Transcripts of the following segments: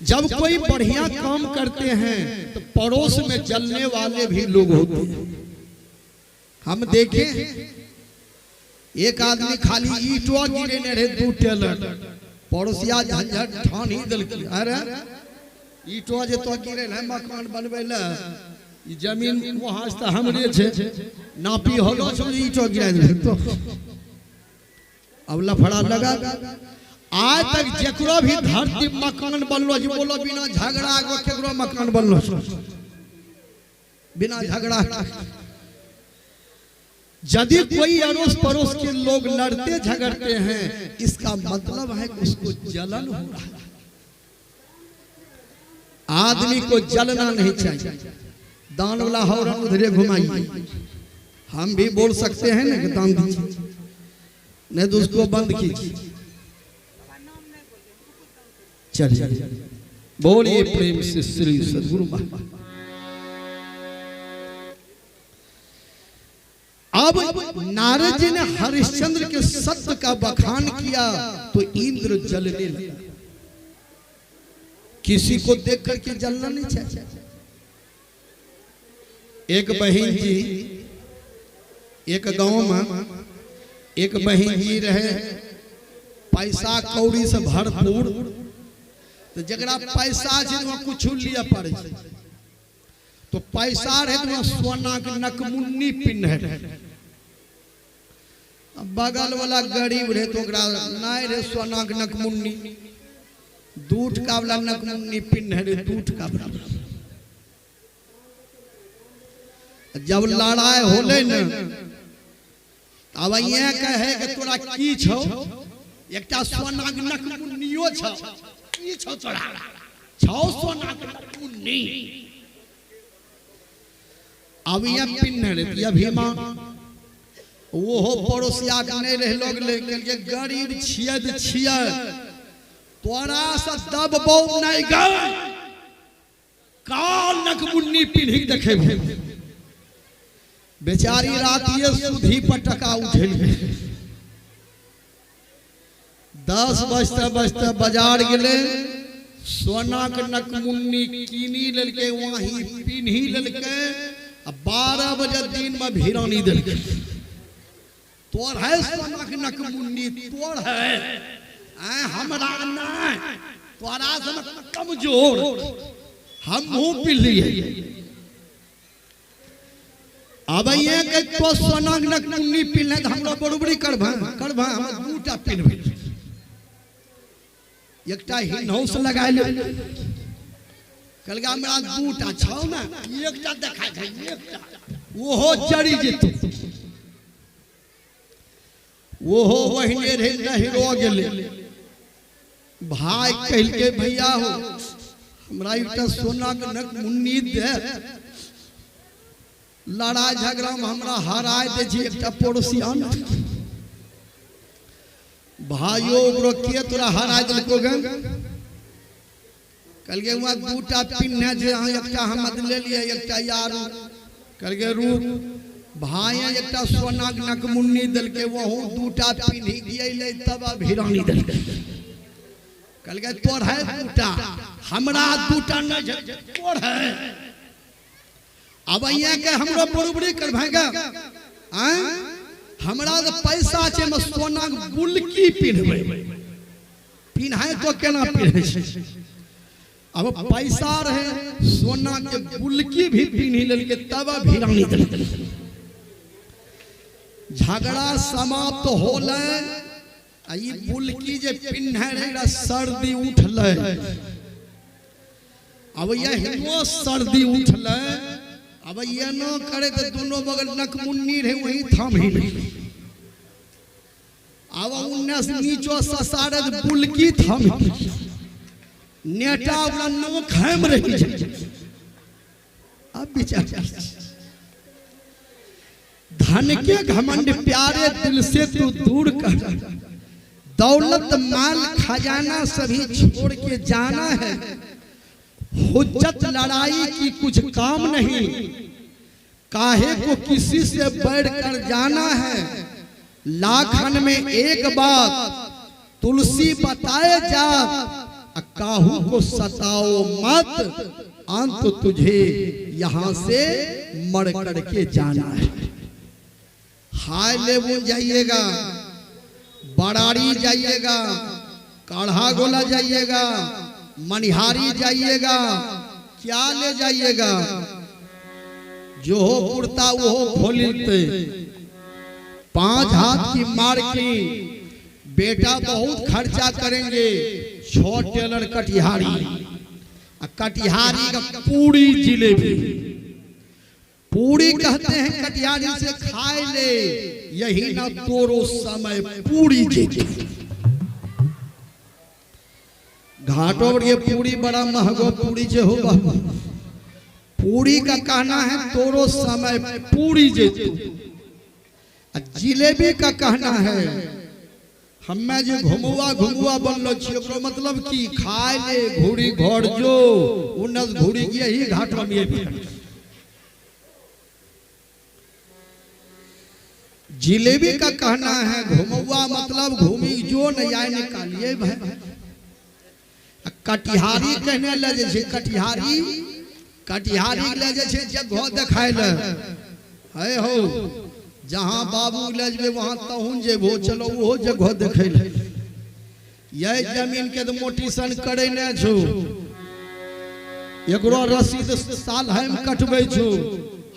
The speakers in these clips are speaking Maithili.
जब कोई बढ़िया काम करते हैं तो पड़ोस में जलने वाले भी लोग होते हैं। हम देखे एक आदमी खाली ईटवा गिरेने रहे 2 टेलर, पड़ोसिया झंझट ठान ही दिलकी, अरे ईटवा जे तो गिरे है मकान बनबै ले, ई जमीन वहां से हमरे छे, नापी होलो छो ईटवा गिरा देलकै तो अब लफड़ा लगा। आज तक जकरो भी धरती मकान बनलो जे बोलो बिना झगड़ा के केकरो मकान बनलो छो, बिना झगड़ा। यदि कोई अड़ोस पड़ोस के लोग लड़ते झगड़ते हैं, इसका मतलब है कि उसको जलन हो रहा है। आदमी को जलना नहीं चाहिए। दान वाला हौरन उधरे घुमाइए, हम भी बोल सकते हैं ना कि दान दीजिए, नहीं तो उसको बंद कीजिए। चलिए बोलिए प्रेम से श्री सदगुरु महाराज। अब नारद जी ने हरिश्चंद्र के सत्य का बखान किया तो इंद्र जलने लगा। किसी को देख करके जलना नहीं चाहिए। एक बहन जी एक गांव में एक बहन जी रहे, पैसा कौड़ी से भरपूर, तो जकरा पैसा छै वहाँ कुछ लिया पड़े छै, तो पैसा रहे तो वहाँ सोना के नकमुन्नी पिन्हे रहे। बगल वाला गरीब रहे तो ओकरा नहीं रहे सोना के नकमुन्नी, 2 टका वाला नकमुन्नी पिन्हे रहे, 2 टका वाला। जब लड़ाई होले न, अब ये कहे कि तोरा की छौ, एकटा सोना के नकमुन्नियो छौ, की छौ तोरा, छौ सोना के नकमुन्नी। अब ये पिन्हे रहे अभिमान, ओहो पड़ोसिया के नहीं रहे लोग ले के गरीब छियै त छियै, तोरा से दबबौ नहीं गए, काल नकमुन्नी पिन्ही के देखेबो। बेचारी रातिये सुधी पर टका उठेल गेलै। 10 बजते बजते बाजार गेलै, सोना के नकमुन्नी कीनी लेलकै, वहीं पिन्ही लेलकै, आ 12 बजे दिन में भिरानी देलकै। तोर है सोना के नकमुन्नी, तोर है, आय हमरा नहीं, तोरा से कमजोर हम मुंह पी लिए। अब ये के तो सोना के नकमुन्नी पिन्हले त हमरो बरोबरी करबा करबा, हम 2टा पिन्हबै, एकटा हिनौस लगाय ले, कहलकै हमरा 2टा छौ ने, एकटा देखा छै, एकटा ओहो जरि जेतौ, ओहो वहिने रहे नहिरो गेलै। भाई कहलकै भैया हो हमरा एकटा सोना के नकमुन्नी दे, लड़ाई झगड़ा में हमरा हराय दे छी एकटा पड़ोसी आन। भाइयो ओकरो के तोरा हराय देलको गन? कहलकै वहाँ 2टा पिन्हे छै, अहाँ एकटा हम ले लिअ, एकटा यार। कहलकै रुक, भाई एकटा सोना के नकमुन्नी देलकै, वहू 2टा पिन्ही दियलै तब अभिरानी देलकै। कहलकै तोर है 2टा, हमरा 2टा नहीं छै, तोर है। अब यहाँ के हमरो बरोबरी करभागा, आँय हमरा तो पैसा छै, हम सोना के बुलकी पिन्हबै, पिन्हाय तो केना पिन्है छै। अब पैसा रहे सोना के बुलकी भी पिन्ही लेलकै तब अभिरानी देलकै। झगड़ा समाप्त होलै, आ ई बुलकी जे पिन्है रहे एकरा सर्दी उठलै। अब यही सर्दी उठलै, अब एना करे तो दोनों बगल नकमुन्नी रहे वही थाम ही नहीं। अब उन्ने से नीचो ससारे बुलकी थाम नेटा वाला नोक हम रही जाए। अब विचार धन के घमंड प्यारे दिल से तू दूर कर, दौलत माल खजाना सभी छोड़ के जाना है, हुज्जत लड़ाई की कुछ काम नहीं, काहे को किसी से बढ़ कर जाना है, लाखन में एक बात तुलसी बताए जा, काहू को सताओ मत, अंत तुझे यहाँ से मर करके जाना है। हाय लेबू जाइएगा, बरारी जाइएगा, काढ़ा गोला जाइएगा, मनिहारी जाइएगा, क्या ले जाइएगा? जो हो कुर्ता वो खोलते, 5 हाथ की मार की, बेटा बहुत खर्चा करेंगे, 6 टेलर कटिहारी, कटिहारी का पूरी जिलेबी, पूरी कहते हैं कटिहारी से खाए ले, यही ना तोरो समय पूरी जेते। घाटों पर ये पूरी बड़ा महंगो पूरी जे हो बाबू, पूरी का कहना है तोरो समय पूरी जेते। जिलेबी का कहना है हमें जे घुमुआ घुमुआ बनलो छी, ओकरो मतलब की खाए ले घूरी घर जो उन्नस घूरी यही घाट में ये। जिलेबी का कहना है घुमुआ मतलब घूमी जो नहीं आए निकालिए भाई। कटिहारी कहने ले जे कटिहारी, कटिहारी ले जे जगह देखाय ले है हो, जहाँ बाबू ले जेबे वहाँ तहुन जेबो, चलो वो जगह देखे ले। यह जमीन के तो मोटिसन करे ने छो, एकरो रसीद साल हम कटबै छो,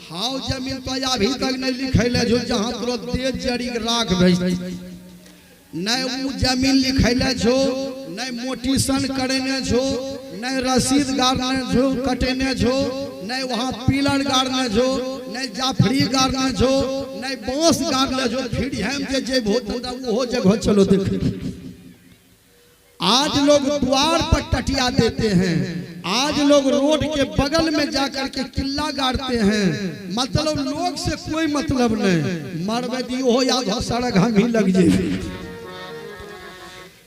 हाउ जमीन तो अभी तक नहीं लिखैले छो, जहाँ तोरो तेज जड़ी राख भेज नहीं वो जमीन लिखैले छो, नहीं मोटिसन करेने छो, नहीं रसीद गाड़ने छो कटेने छो, नहीं वहाँ पिलर गाड़ने छो, नहीं जाफरी गाड़ने छो, नहीं बांस गाड़ने छो, फिर हम जे जेबो वो जगह चलो देख। आज लोग द्वार पर टटिया देते हैं, आज लोग रोड के बगल में जाकर के किला गाड़ते हैं, मतलब लोग से कोई मतलब नहीं, मरबे दियो हो या सड़क हम ही लग जाए।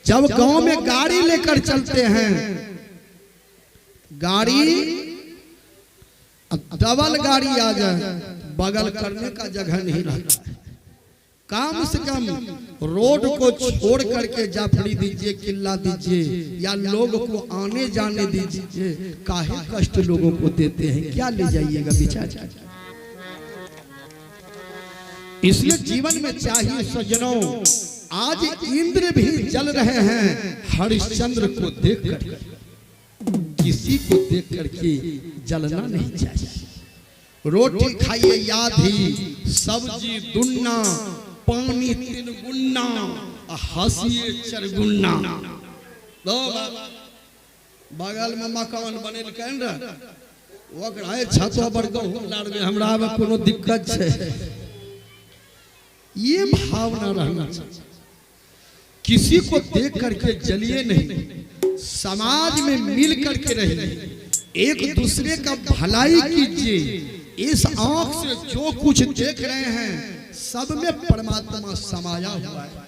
जब गांव में गाड़ी लेकर चलते हैं, गाड़ी डबल गाड़ी आ जाए, बगल करने का जगह नहीं रहता है। कम से कम रोड को छोड़ करके जाफड़ी दीजिए, किला दीजिए, या लोग को आने जाने दीजिए। काहे कष्ट लोगों को देते हैं, क्या ले जाइएगा बेचारा। इसलिए जीवन में चाहिए सज्जनों, आज इंद्र भी जल रहे हैं हरिश्चंद्र को देखकर, किसी को देख करके जलना नहीं चाहिए। रोटी खाइए याद ही, सब्जी दुन्ना, पानी 3 गुन्ना, हंसिए 4 गुन्ना। बगल में मकान बनेलकनि रह, ओकरा छत पर गहूम लारबै, हमरा में कोनो दिक्कत छै, ये भावना रहना चाहिए। किसी को देख करके जलिए नहीं, समाज में मिल करके रहिए, एक दूसरे का भलाई कीजिए। इस आंख से जो कुछ देख रहे हैं सब में परमात्मा समाया हुआ है।